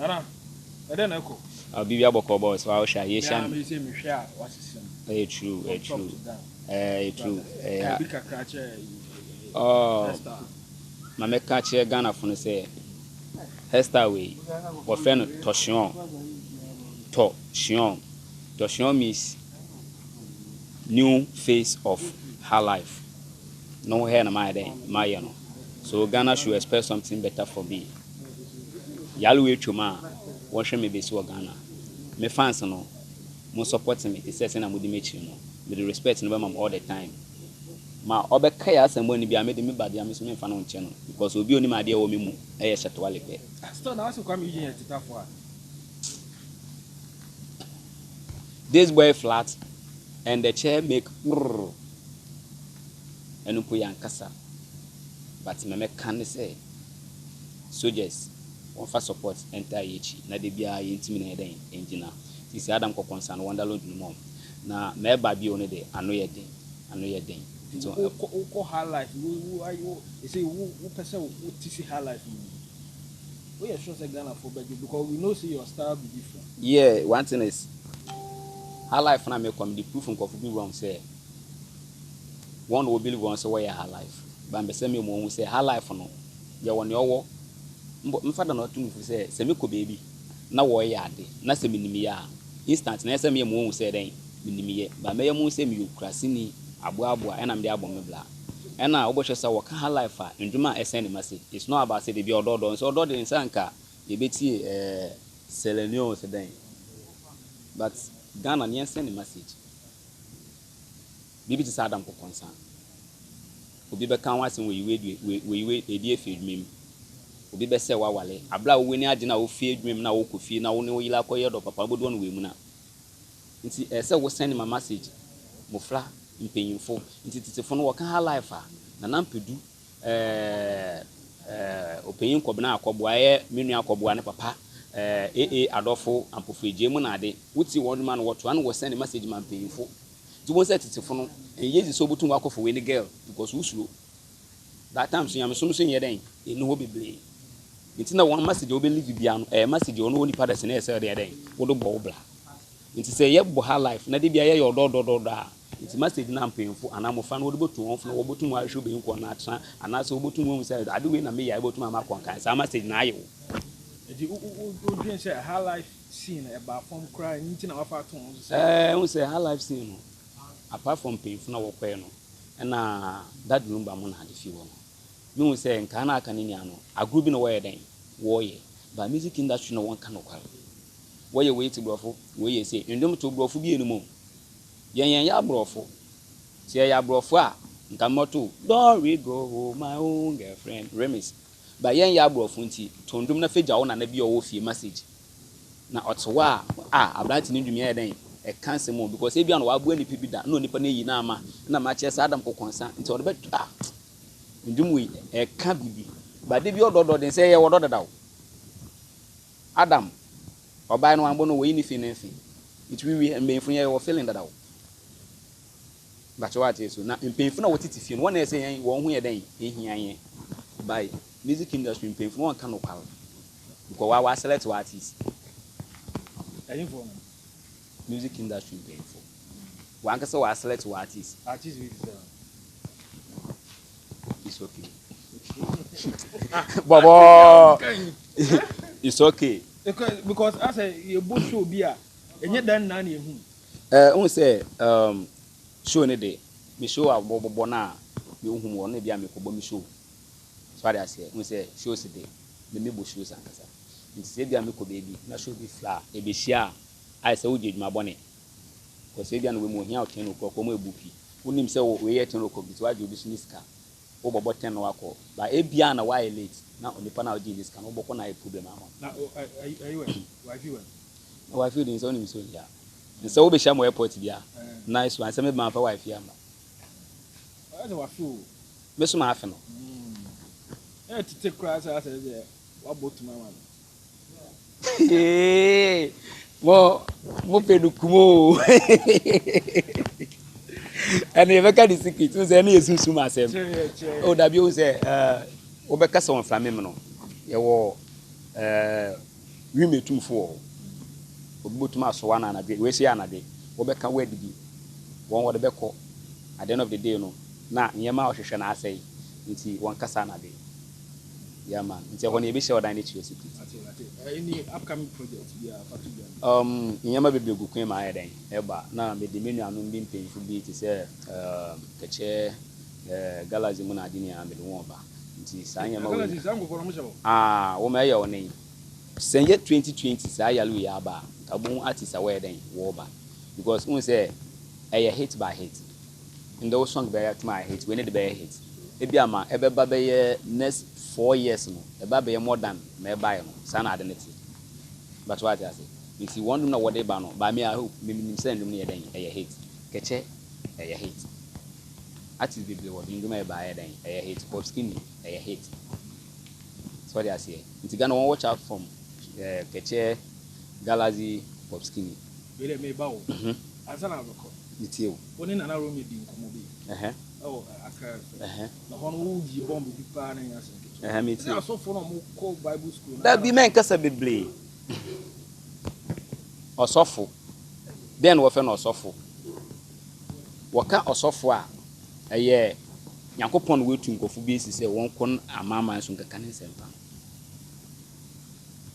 Nana, ɛdɛn na ɛkɔ? Ah, biribi abɔkɔ bɔ so a wohwɛ a yɛhyia no. Me sɛ mehwɛ a wasesa mu. Ɛyɛ true, ɛyɛ true. Ɛyɛ true. Ɛyɛ. Bi kakra kyerɛ. Oh, ma mɛka kyerɛ Ghanafo no sɛ hairstyle wei wɔfrɛ no tɔhyeɔn. Tɔhyeɔn. Tɔhyeɔn means new face of her life. No hair na mayɛ dɛn mayɛ no. So Ghana should expect something better from me. Yare wei twam a, wɔhwɛ me bɛsi wɔ Ghana. Me fans no, mo support me te sɛ sɛnea modi m'akyiri no. Mede respect no bɛma mo all the time. Ma ɔbɛka yɛ asɛm bɔne biara, mede me ba deɛ, me so memfa no nkyɛ no because obi a onim adeɛ ɛwɔ me mu ɛyɛ Shatta Wale pɛ. Still na wase Kwame Eugene yɛ tetafo a. This boy flat and the chair make brrr ɛno mpo yɛankasa but ma mɛka ne sɛ soldiers wɔmfa support ntaa yɛn akyi na da biara yɛntumi na yɛ dɛn ngyina nti sɛ Adam kɔkɔnsa no wɔnda load no mɔ na mɛba bio no de ano yɛ den ano yɛ den nti wokɔ wokɔ high life wo wo ayi wo ɛsɛ wo wopɛ sɛ wo ti si high life mu woyɛ sure sɛ Ghana fo bɛgye because we know say your style be different. Yeah, one thing is high life na mekɔ mede proof nkurɔfo bi wrong sɛ wɔn na wɔ believe wɔn sɛ wɔyɛ high life, but mpɛ sɛ me mu wɔn sɛ high life no yɛwɔ nea ɔwɔ mbɔ mfa da na ɔto mu sɛ sɛ mekɔ baabi na wɔyɛ ade na sɛ menim yɛ a, instant na ɛsɛ meyɛ mu wɔn sɛ dɛn menim yɛ, but mɛyɛ mu sɛ meyɛ okuraseni aboaboa ɛna mede abɔ me bla. Ɛna wobɛhwɛ sɛ wɔka high life a, ndwuma a ɛsɛn ne message, it's not about sɛ debi ɔdɔɔdɔ nso ɔdɔ de nsa nka yɛbɛtie Celine sɛ dɛn, but Ghana ne yɛnsɛn ne message. Biribi te sɛ Adam Kɔkɔnsa, obi bɛka ho asɛm wɔ yiwe wɔ yiwe edi efi edwuma mu, obi bɛsɛ wawale abla a wo ani agye na wofie edwuma mu na wokɔ fie na wo ne wo yere akɔyɛ dɔ papa, wobɛdu ɔno wɔ emu na nti ɛsɛ wo send ma message mmɔfra mpanyinfo. Nti tetefo no wɔka high life a, Nana Mpedu, ɛɛ ɛɛ ɔpanyin Kɔbena Akɔboa, ɛyɛ me nua Akɔboa ne papa, ɛɛ aa Adɔfo Ampofo Egye mu na ade wotie wɔn dwuma no wɔtoa no wɔ send message ma mpanyinfo. Nti wɔn sɛ tetefo no ɛnyɛ easy sɛ obotum wakɔfo wei ne girl because wosuro that time so nyamesom so nyɛ dɛn ɛni hɔ bebree. Nti na wɔn message a wɔbɛ live bia no ɛyɛ message a ɔno wɔ nipa dɛsɛ na ɛyɛ sɛ ɔde yɛ dɛn wɔde bɔ wo bla. Nti sɛ yɛbɔ high life na de bia yɛyɛ ɔdɔɔdɔɔdɔ a, nti message na mpanyinfo anaa mmɔfra no wɔde bɛtu wɔn fo na wɔbɛtum ahwɛ obɛyin kɔ na atena anaasɛ wɔbɛtum wɔn sɛ ade wei na meyɛ a ɛbɛtum ama akɔ nkan saa message na ayɛ wo. Nti wo wo wodwen sɛ high life scene ɛbaa fam koraa nti na wafa ato wɔn so sɛ N sɛ high life scene no, apart from mpanyinfo na wɔkɔɛ no ɛna Daddy Lumba mo na ade fi hɔ no, mehu sɛ nkaa na aka ne nua no agorɔ bi na wɔyɛ dɛn wɔyɛ, but music industry na wɔnka nokware. Wɔyɛ wei te borɔfo, wei yɛ sei, ndwom to borɔfo bi enum o. Yɛn yɛ aborɔfo, sɛ yɛyɛ aborɔfo a nka mmɔto "Don't go my own girlfriend" remix, but yɛn yɛ aborɔfo nti to ndwom na fɛ gya wo nana bi a ɔwɔ fie message na ɔte hɔ a aberante ne ndwom yɛ dɛn ɛka nsɛm o, because ebi a na waboa nipa bi da na onipa no ayi na ama na ma kyerɛ sɛ Adam Kɔkɔnsa nti ɔde bɛ a ndwom wei ɛka bibi, but de bi ɔdɔdɔ den sɛ ɛyɛ wɔdɔ dada o. Adam ɔbaa no wambɔ no wɔyi ne fi ne mfe nti wiwi mpanyinfo yɛ wɔ feeling dada o bakyɛ wate so na mpanyinfo na wɔtete fie no wɔn na ɛsɛ yɛn wɔn ho yɛ dɛn ehia yɛn by music industry mpanyinfo no wɔn ka nokware because wa select wɔ artist. Ɛyinfo no. Music industry mpanyinfo wɔn ankasa wa select wɔ artist. Artist bi ti sɛ? It's okay bɔbɔ, it's okay. Because asɛ yɛbɔ show bi a ɛnyɛ dan na ehu. N sɛ show ne de me show a bɔbɔbɔ na me hu mu ɔno bi a mekɔbɔ me show so ade aseɛ. N sɛ shows de me bɔ shows ankasa, nti sɛ ebi a mekɔ baabi na show bi fla a ebehyia a ayɛ sɛ wogye adwuma bɔne kɔsɛ ebi a na wei mu ohia wo 10 o'clock wɔn ebu pi wonim sɛ wei yɛ 10 o'clock nti wagye obi so ne sika wobɔbɔ 10 na wakɔ ba ebia na wayɛ late na onipa na ɔgye ne sika no wobɔkɔ na ayɛ problem ama. Na ayi wɛ wifi wɛ? Na wifi de nsɛ wonim sɛ onia nsɛ wobɛhyia mo airport bi a nice one sɛ meba mfa wifi ama. Ɔyɛ wafi o. Me so ma afe no. Ɛyɛ tete koraa sɛ asɛ deɛ wabɔ tuma ma no. Mo pɛ no kum o, ɛne yɛbɛka ne secret sɛ ɛne yɛ sunsum asɛm o. Dabi o, sɛ wobɛka sɛ wɔmfa mem no yɛwɔ Wim etumfo wɔ hɔ. Obi botum asɔ wo ano anadwe, wei so yɛ anadwe, wɔbɛka word bi, wɔn wɔde bɛkɔ. At the end of the day no, na nneɛma a ɔhwehwɛ no asɛe, nti wɔnkasa anadwe. Yeah man, nti ɛhɔ no yɛbɛhyia wɔ dan no akyi hɔ secret. Ate, ate. Any upcoming project bi a fa to dwa? Nneɛma bebree gu kwan mu ayɛ dɛn ɛba na mede me nuanom bi mpanyinfo bi te sɛ Kɛkyɛ, Galaxy mu na ade nyinaa mede wɔn ba. Nti saa nneɛma wei. Galaxy saa nkurɔfoɔ no mo hyɛ hɔ? Ah, wɔn ɛyɛ wɔn yi. Sɛ nyɛ 2020 saa yare wei aba a, nka wobɛhu artist a wɔyɛ dɛn wɔreba. Because wohu sɛ ɛyɛ hit by hit. Ndɛ wo song bɛyɛ tumi ayɛ hit, wei ne de bɛyɛ hit. Ebi ama ɛbɛba bɛyɛ next 4 years no, ɛba bɛyɛ more than ma ɛbaeɛ no. Saa na ade no te. But wate ase. Nti wɔn nnwom na wɔde ba no, but me I hope, me menim sɛ nnwom no yɛ dɛn, ɛyɛ hit. Kɛkyɛ, ɛyɛ hit. Artist bebree wɔ nnwom a ɛba ɛyɛ dɛn, ɛyɛ hit. Pop Skinny, ɛyɛ hit. So wɔde aseɛ. Nti Ghana wɔn watch out from Kɛkyɛ, Galaxy, Pop Skinny. Wei dɛ meba o. Ansa na abɛkɔ. Metie o. Wo ne Nana Romeo di nkɔmmɔ bi. Ɛwɔ Accra FM. Na hɔ no woyi bomb bi paa na ɛnyɛ asɛm ketewa. Metie Sɛ o. asɔfoɔ no a wɔkɔ Bible school no. Dabi, mɛnkasa bebree. Ɔsɔfo, dɛn na wɔfrɛ no ɔsɔfo? Wɔka ɔsɔfo a, ɛyɛ Nyankopɔn na watu nkurɔfo bi asi sɛ wɔnkɔ amanaman so nkɛka ne nsɛmpa no.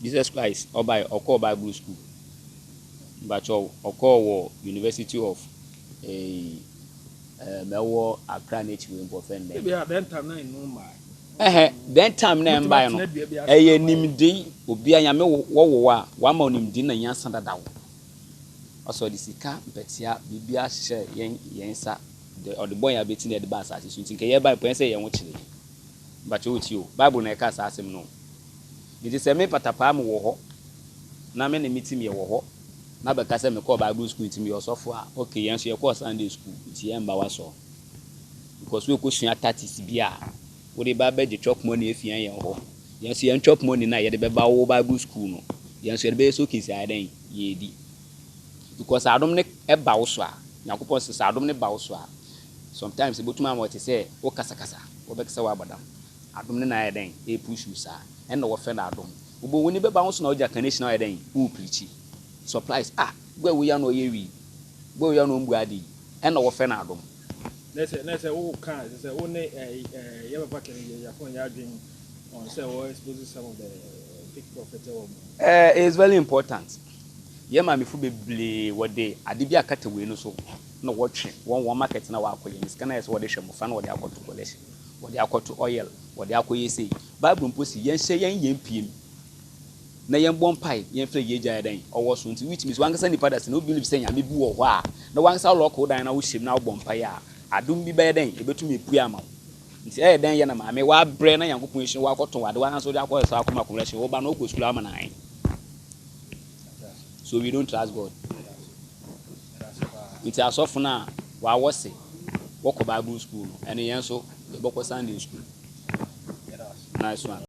Jesus Christ ɔbae, ɔkɔɔ Bible school. Mbakyɛw, ɔkɔɔ wɔ University of mɛwɔ Accra n'akyi wei mpo ɔfrɛ no dɛn? Ebi a then time na nnum mmaa. Ɛhɛ, then time na ɛmbae no, ɛyɛ nimdei. Obia Nyame wɔwo wo a, wama wo nimdei na nyansa dada wo. Ɔsɛ ɔde sika mpɛtea biribiara hyehyɛ yɛn nsa, ɔde bɔ yɛn abeti na yɛde ba asase so. Nti nka yɛba mpo ɛnyɛ sɛ yɛn ho kyerɛ. Mbakyɛw, wotie o. Bible na ɛka saa asɛm no. Nti sɛ me patapaa mu wɔ hɔ na me ne me team yɛ wɔ hɔ na bɛka sɛ mekɔɔ Bible school nti meyɛ ɔsɔfo a, okay, yɛn nso yɛkɔɔ Sunday school nti yɛmba w'asɔr. Because wokɔsua tactics bi a wode ba bɛgye chop money afi yɛn hɔ. Yɛn nso yɛn chop money na yɛde bɛba wo Bible school no, yɛn nso yɛde bɛyɛ showcase ayɛ dɛn yɛdi. Because adom ne ɛba wo so a, Nyankopɔn sɛ adom ne ba wo so a, sometimes ebotumi ama wɔte sɛ wo kasakasa, wɔbɛkasa wɔ abɔdam. Adom ne na ayɛ dɛn ɛpush wo saa, ɛna wɔfɛ no adom. Wobɔ w'ani bɛba wo so na wogya carnation ayɛ dɛn wo preach. Surprise, ah, gba wo ya na ɔyɛ wi, gba wo ya na ɔmbu ade yi, ɛna wɔfɛ no adom. Na sɛ wo ka sɛ wo ne ɛɛ ɛɛ yɛ papa kɛnɛ yɛ yafo yɛ adwene on sɛ wɔ expose some of the fake prophet ɛwɔ mu. It's very important. Yɛn maamefo bebree wɔde ade bi akata wei no so na wɔtwe wɔn market na wɔakɔyɛ ne sika na yɛ sɛ wɔde hwɛ mmɔfra na wɔde akɔto collection, wɔde akɔto oil, wɔde akɔyɛ sei. Bible mpo si yɛnhyɛ yɛn piem na yɛn bɔ mpae, yɛn fɛ yɛ gya yɛ dɛn ɔwɔ so. Nti which means wankasa nipa da sɛ na wo believe sɛ Nyame bi wɔ hɔ a, na wankasa lock wo dan na wohyɛ mu na wobɔ mpae a, adom bi bɛyɛ dɛn ebɛtumi epue ama wo. Nti ɛyɛ dɛn yɛ na maame wabrɛ na Nyankopɔn ehyira wakɔtɔn wade wankasa wode akɔ sɛ akɔma collection, wo ba na wokɔ sukuu ama no ahen? So we don't trust God. Nti asɔfo no a wawɔ se wɔkɔ Bible school no, ɛne yɛn nso yɛbɛkɔ Sunday school. Nice one.